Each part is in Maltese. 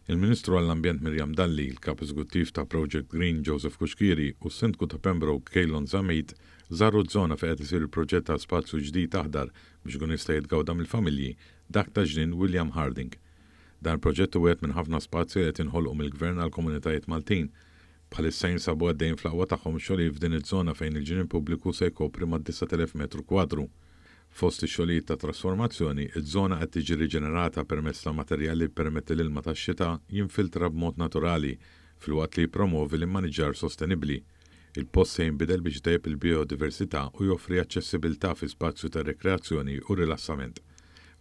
Il-Ministru għall-Ambjent Miriam Dalli, il-Kap Eżekuttiv ta' Project Green Joseph Cuschieri u s-Sindku ta' Pembroke Kaylon Zammit żaru z-zona fejn qed isir il-proġett għal spazju ġdid aħdar biex ikun jista' jitgawda mill-familji, dak ta' Ġnien William Harding. Dan il-proġett hu wieħed minn ħafna spazji li qed jinħolqu mill-Gvern għall-komunitajiet Maltin. Bħalissa jinsabu għaddejjin fl-aqwa tagħhom xogħlijiet f'din iż-żona fejn il-ġnien pubbliku se jkopri mad-9,000 metru kwadru. Fost ix-xogħlijiet ta' trasformazzjoni, iż-żona qed tiġi riġenerata permezz ta' materjal li jippermetti l-ilma tax-xita jinfiltra b'mod naturali filwaqt li jippromovi l-immaniġġar sostenibbli. Il-post se jinbidel biex itejjeb il-bijodiversità u joffri aċċessibilità fi spazju ta' rikreazzjoni u rilassament.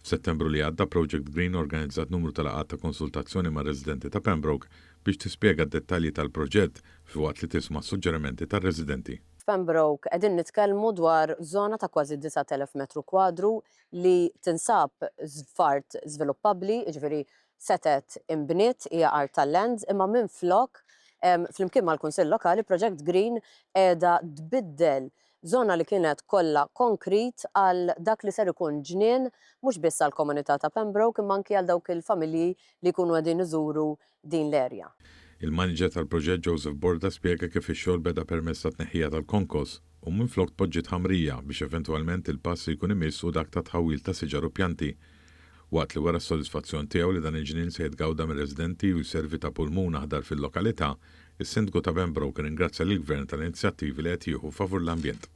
F'Settembru li għadda, Project Green organizzat numru ta' laqgħat ta' konsultazzjoni mar-residenti ta' Pembroke biex tispjega d-dettalji tal-proġett filwaqt li tisma' s-suġġerimenti tar-residenti. F'Pembroke qegħdin nitkellmu dwar żona ta' kważi 9,000 metru kwadru li tinsab f'art żviluppabbli, jiġifieri setgħet inbniet, hija art tal-lands, imma minflok, flimkien mal-Kunsill Lokali, Project Green qiegħda tbiddel żona li kienet kollha konkrit għal dak li ser ikun ġnien mhux biss għall-komunità ta' Pembroke imma anki għal dawk il-familji li jkunu qegħdin iżuru din l-area. Il-maniġer tal-proġett Joseph Borda spjega kif ix-xogħol beda permezz tat-tneħħija tal-konkos u minflok tpoġġiet ħamrija biex eventwalment il-pass li jkun imiss hu dak ta' tħawwil ta' siġar u pjanti. Waqt li wera s-sodisfazzjon tiegħu li dan il-ġnien se jitgawda mir-residenti u jservi ta' pulmun aħdar fil-lokalità, is-Sindku ta' Pembroke rringrazzja lill-Gvern tal-inizjattivi li qed jieħu favur l-ambjent.